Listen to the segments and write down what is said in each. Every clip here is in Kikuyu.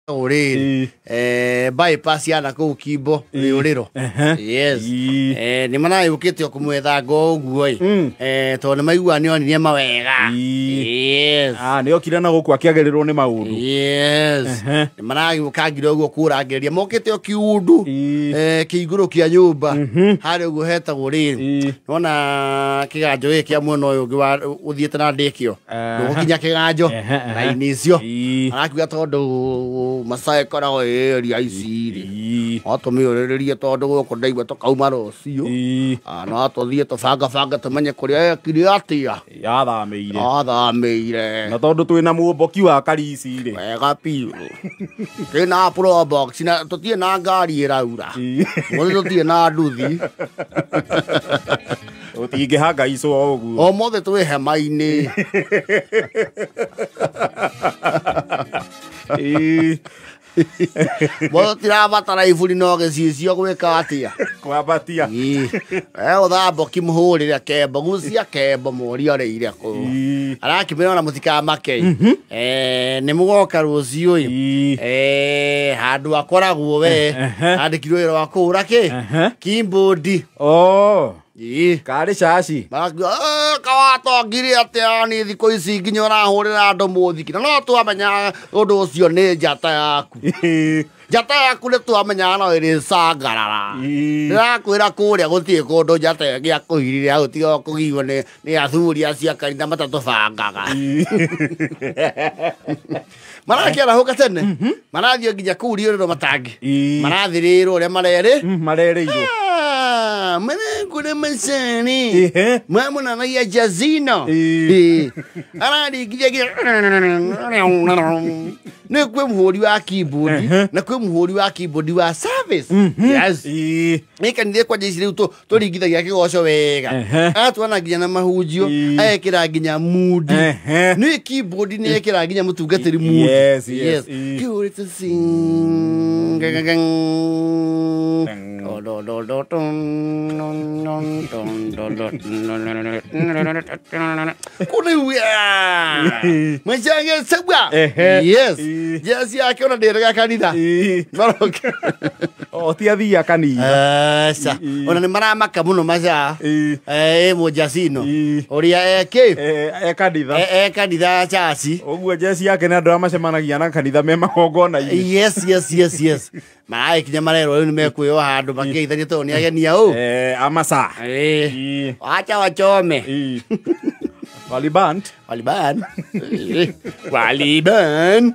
Rĩrĩ bypass ya nakũu Kimbo rĩũrĩro. Yes. Nĩ maragĩũkĩte o kũmwetha ngo ũguo ĩ. Tondũ nĩ maigua nĩ onirie mawega. Yes. Ah, nĩ okire na gũkũ akĩagĩrĩrwo nĩ maũndũ. Yes. Nĩ maragĩũkangire ũguo kũrangĩrĩria mokĩte o kiundu kĩigũrũ kĩa nyũmba harĩa ũguo hetagwo rĩrĩ. Nona kĩganjo gĩkĩ kĩa mwena ũyũ ũngĩ wa ũthiĩte na ndĩkĩo ndũgũkinya kĩganjo raini icio. Arakiuga tondũ Masai ĩkoragwo ĩ area ici rĩ, no tũmĩũrĩrĩrie tondũ gũkũ ndaigua tũkauma rũciũ. Ah, no tũthiĩ tũbangabanga tũmenye kũrĩa ekire atĩa. Yathamĩire. Athamĩire. Na tondũ twĩna mũmboki wa Karici rĩ. Wega biũ twĩna probox na tũtirĩ na ngari ĩraura. Mũthĩ tũtirĩ na nduthi. Ũtingĩhangaicwo o ũguo. Ũmũthĩ twĩ hema-inĩ. Mũthĩ tirabatara iburi no gĩcicio gwĩka atĩa? Kwambatia. Ũthamboki mũhũrĩre kembo gucia kembo mũria ũrĩire kũ. Arakĩmĩra ona mũtikamake. Nĩ mũgoka rũciũ ĩ. Handũ akoragwo we andĩkirwo wĩra wa kũhũra kĩ keyboard. Oh. Karĩ caci. Marakiuga kawatongire atĩa nĩ thikũ ici nginya ũrahũrĩra andũ mũthiki na no twamenya ũndũ ũcio nĩ njata yaku. Njata yaku nĩ twamenya no ĩrĩ cangarara. Ndĩrakwĩra kũrĩa gũtirĩ kũndũ njata ĩngĩakũhirire hau tiga o kũgiywo nĩ athuri acio a kanitha matatũbangaga. Marakĩarahũka tene marathiĩ nginya kũu riũrĩro matangi. Marathĩrĩrwo ũrĩa marerĩ. Marerĩirwo. Mwanangu macani mwamunanagia jazino araringithia nĩ kwĩ mũhũri wa keyboard na kwĩ mũhũri wa keyboard wa service. Yes. Nĩ kanitha kwanja ici rĩu tũringithagia kĩgoco wega. Agatwana nginya na mahunjio agekĩra nginya mood. Nĩ keyboard nĩ ekĩra nginya mũtungatĩri mood. Yes, yes. Kĩhũrĩte sing kũrĩu mwecage segwa. Yes. Jesi yake ona ndĩrega kanitha. O ti athia kanitha. Aca. Ona nĩ maramaka mũno maca. Mũjacino ũrĩa eke e kanitha. E kanitha caci. Ũguo jeci yake nĩ andũ arĩa macemanagia na kanitha me magongona-inĩ. Yes, yes, yes, yes. Maragĩkinya marerwo rĩu nĩ mekwĩyoha handũ makĩgeithania tondũ nĩ ageni au. Amasa. Wacha wachome. Waliban. Waliban. Waliban.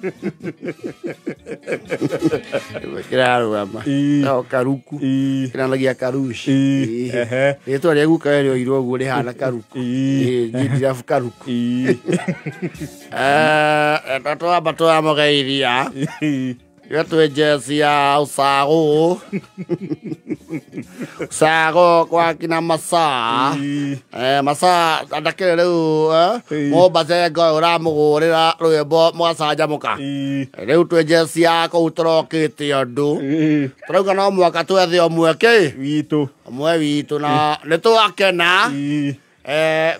Kĩrarũgama. No karuku. Kĩranagia karuci. Rĩtwa rĩa guka rĩoirwo ũguo rĩhana karuku. Njirabu karuku. Twamba twamũgeithia. Twĩ jeci ya ũcagũ. Ũcagũ kwa kina Masaa. Masaa ndakĩrĩ rĩu Mombathenga ũyũ ũramũgũrĩra rwĩmbo mwacanjamũka. Rĩu twĩ jeci ya kũu tũrokĩte andũ. Tũrauga no mũhaka twethe ũmwe kĩ? Witũ. Ũmwe witũ na nĩ twakena.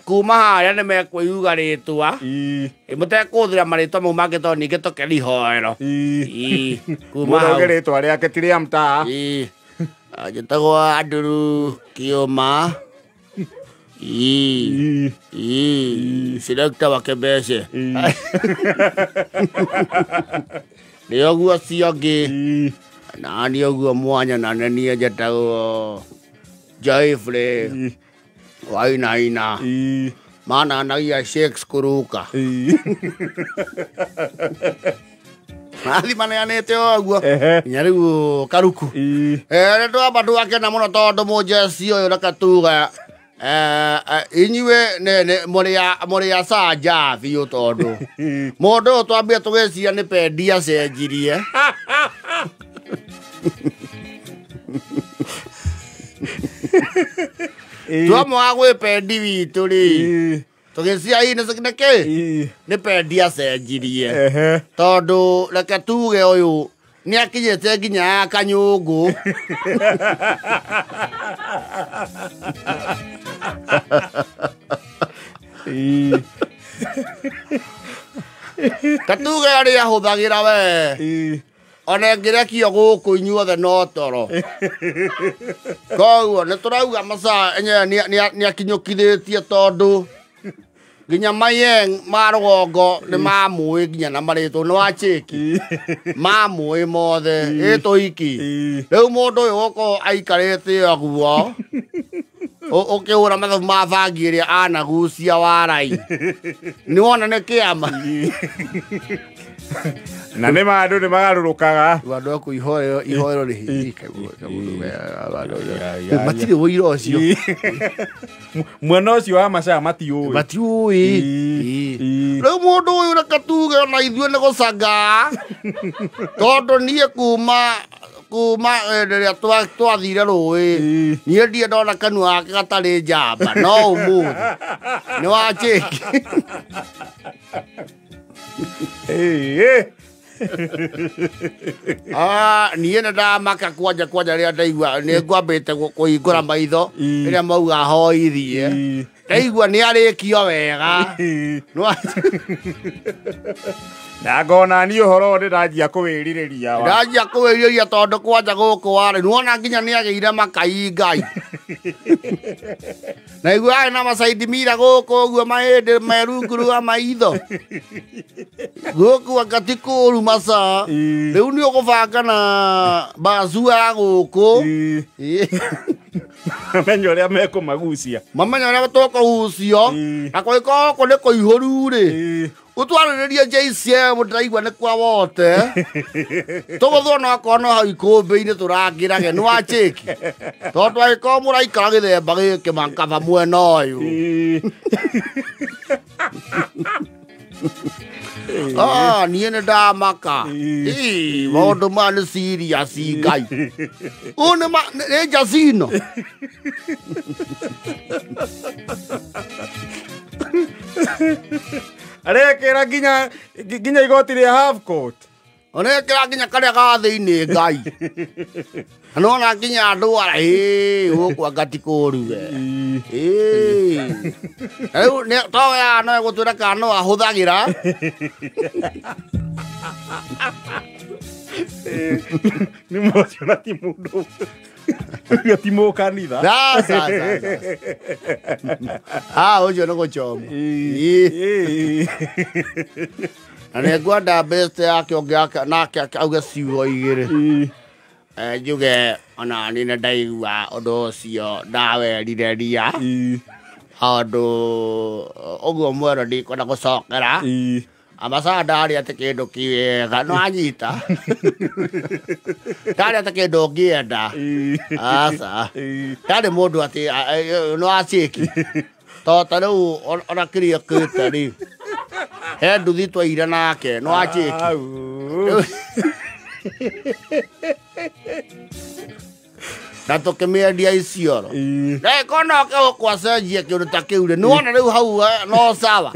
Kuma harĩa nĩ mekwĩuga rĩtwa. Mũtekũhũthĩra marĩtwa mau mangĩ tondũ ningĩ tũkĩrĩ ihoero. Kuma hau. Mũndũ auge rĩtwa rĩake ti rĩa mtaa. Njĩtagwo Andrew Kĩũma. Selector wa Kĩmbece. Nĩ ũguo ũcio ũngĩ. Na nĩ ũguo mwanya na nĩ niĩ njĩtagwo Joyfrey Wainaina. Mananagia shakes kũrũka. Mathi maneanĩte o ũguo nginya rĩu karuku. Nĩ twamba twakena mũno tondũ mũjeci ũyũ reke tuge inyuĩ mũrĩ acanja biũ tondũ mũndũ ũyũ twambire tũgĩciria nĩ pendi acenjirie. Twamwaga gwĩ pendi witũ rĩ tũgĩciria hihi nĩ kĩ nĩ pendi acenjirie tondũ reke tuge ũyũ nĩ akinyĩte nginya ya kanyũngũ. Katuge arĩa ahũthagĩra we. Ona ngĩrekio gũkũ inyuothe no toro. Koguo nĩ tũrauga Masaa enyewe nĩ akinyũkithĩtie tondũ nginya mayeng ma rũgongo nĩ mamũĩ nginya na marĩtwo nĩ wa chĩki mamũĩ mothe ĩtũiki. Rĩu mũndũ ũyũ gũkorwo aikarĩte ũguo ũkĩhũra mathabu ma bangi ĩrĩa anagucia warai nĩ wona nĩ kĩama. Na nĩ ma andũ nĩ magarũrũkaga. Andũ aku ihoero ihoero rĩ matirĩ ũira ũcio. Mwena ũcio wa Masaa matiũĩ. Matiũĩ. Rĩu mũndũ ũyũ reke tuge ona ithuĩ nĩ gũcanga tondũ niĩ kuma rĩrĩa twathire rũĩ niĩ ndirĩ ndona kanua gake gatarĩ njamba no ũmũthĩ nĩ wa chĩki. Niĩ nĩ ndamaka kwanja rĩrĩa ndaigua nĩ ngwambĩte kũhingũra maitho rĩrĩa mauga hoithie ndaigua nĩ arĩkio wega. Na ngona niĩ ũhoro nĩ ndanjia kũwĩrirĩria. Ndanjia kũwĩrirĩria tondũ kwanja gũkũ warĩ nĩwona nginya nĩ agĩire makai Ngai. Na igua arĩ na macaindi mira gũkũ ũguo mahĩndĩ merunguru wa maitho. Gũkũ anga ti kũũru Masaa. Rĩu nĩ ũgũbanga na mbacua ya gũkũ. Mamenye ũrĩa mekũmagucia. Mamenye ũrĩa tũkũgucio. Na kũngĩkorwo gũkũ nĩ kũihũru rĩ ũtwarĩrĩrie JCM ndĩraigua nĩ kwa wote. Tũgũthwo no akorwo no hau ikũmbĩ-inĩ tũrangĩrage nĩ wa chĩki. Tondũ angĩkorwo mũraikara gĩthemba gĩkĩ mankaba mwena ũyũ. Niĩ nĩ ndamaka. Maũndũ maya nĩ serious Ngai. Ũũ nĩ njacino. Arekĩra nginya igoti rĩa half court. Arekĩra nginya karĩa ga thĩinĩ Ngai. Na nĩwona nginya andũ ara gũkũ anga ti kũũru we. Rĩu towe haha no egũtwĩra kana no ahũthagĩra. Nĩ mũcio na ti mũndũ. Ũcio ti mũkanitha. Ũcio nĩ gũchoma. Na nĩ ngwenda best yake ũngĩ nake auge ciugo igĩrĩ. Njuge ona niĩ nĩ ndaigua ũndũ ũcio ndawerireria tondũ ũguo mwerũ ndikwenda gũcokera. Amasaa ndarĩ atĩ kĩndũ kĩega no anyita. Ndarĩ atĩ kĩndũ ũngĩenda. Aca. Ndarĩ mũndũ atĩ no acĩki. Tondũ ta rĩu ona kĩrĩa kĩte rĩ he nduthi twaire nake no acĩki. Na tũkĩmĩendia Isiolo. Ndagĩkorwo no oke gũkũ acenjie kĩndũ ta kĩu rĩ nĩwona rĩu hau no sawa.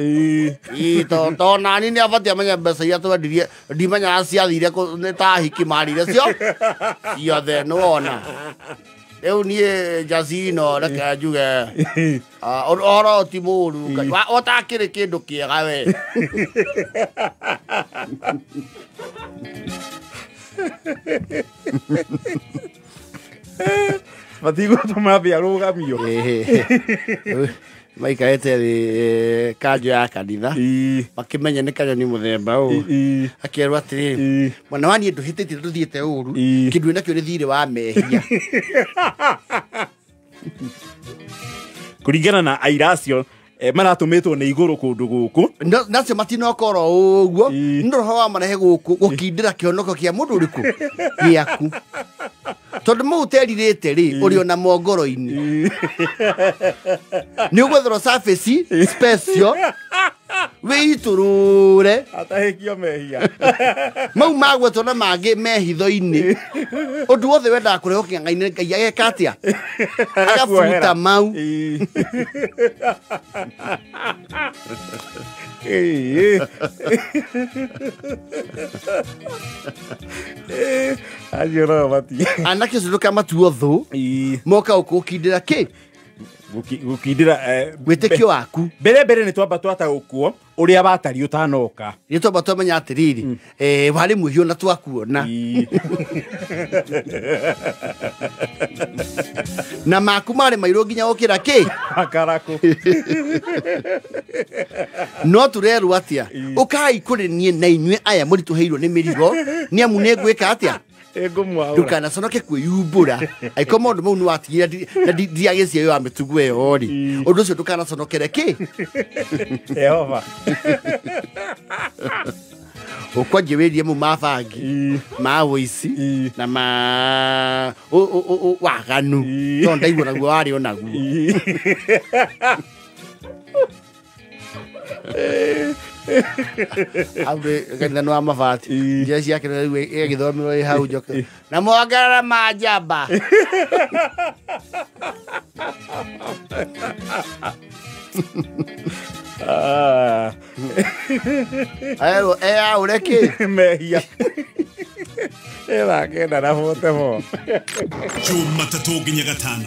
Tondũ nani nĩ abatiĩ amenye mbeca iria twendirie ndimenyaga ciathire nĩ ta hiki marire cio ciothe nĩwona. Rĩu niĩ njacino reke njuge ũhoro ti mũũru ũtakĩrĩ kĩndũ kĩega we. Matigũtũma mbia rũgamio. Maikarĩte thĩ kanjũ ya kanitha makĩmenya nĩ kanyoni mũthemba ũũ akerwo atĩrĩrĩ mwana wa niĩ ndũhĩtĩtie ndũthiĩte ũru kĩndũ wĩnakĩo nĩ thirĩ wa mehia. Kũringana na aira acio maratũmĩtwo nĩ igũrũ kũndũ gũkũ nacio matinokorwo ũguo nĩ roho wa marehe gũkũ gũkindĩra kĩhonoko kĩa mũndũ ũrĩkũ gĩaku tondũ mau ũterirĩte rĩ ũrĩ ona mongoro-inĩ nĩ ũgwetherwo surface special wĩitũrũre atahĩkio mehia mau magwetwo na mangĩ mehitho-inĩ ũndũ wothe wendaga kũrehwo kĩng'ang'a-inĩ Ngai ageka atĩa agabuta mau. Acio no matie anake ũcio ndũkamatuo thũ moka gũkũkindĩra kĩ Gũkindĩra Wĩtĩkio waku. Mbere mbere nĩ twamba twataũkwo ũrĩa watariĩ ũtanoka. Nĩ twamba twamenya atĩrĩrĩ, warĩ mwĩhio na twakuona. Na maku marĩ mairũ nginya ũkĩra kĩ? Akarakũ. No tũrerwo atĩa? Ũkai kũrĩ niĩ na inyuĩ aya mũritũhĩirwo nĩ mĩrigo, nĩ amu nĩ ngwĩka atĩa? Ĩngũmwaũra. Ndũkanaconoke kwĩyumbũra. Angĩkorwo maũndũ mau nĩ watigire na ndiagĩcia ĩyo ya mĩtugo ĩyo rĩ, ũndũ ũcio ndũkanaconokere kĩ? Jehova. Ũkwanjia wĩrie mau ma bangi, ma ũici, na ma waganu. Tondũ ndaigua naguo warĩ o naguo. Hau nĩ kanitha nĩ wa mabati. Njĩra ciake rĩu ĩgagĩthomerwo ĩ hau njoke. Na mwongerere ma njamba. Erwo eyaũre kĩ? Mehia. Ĩthaa 9 na 44. Jumatatũ nginya gatano.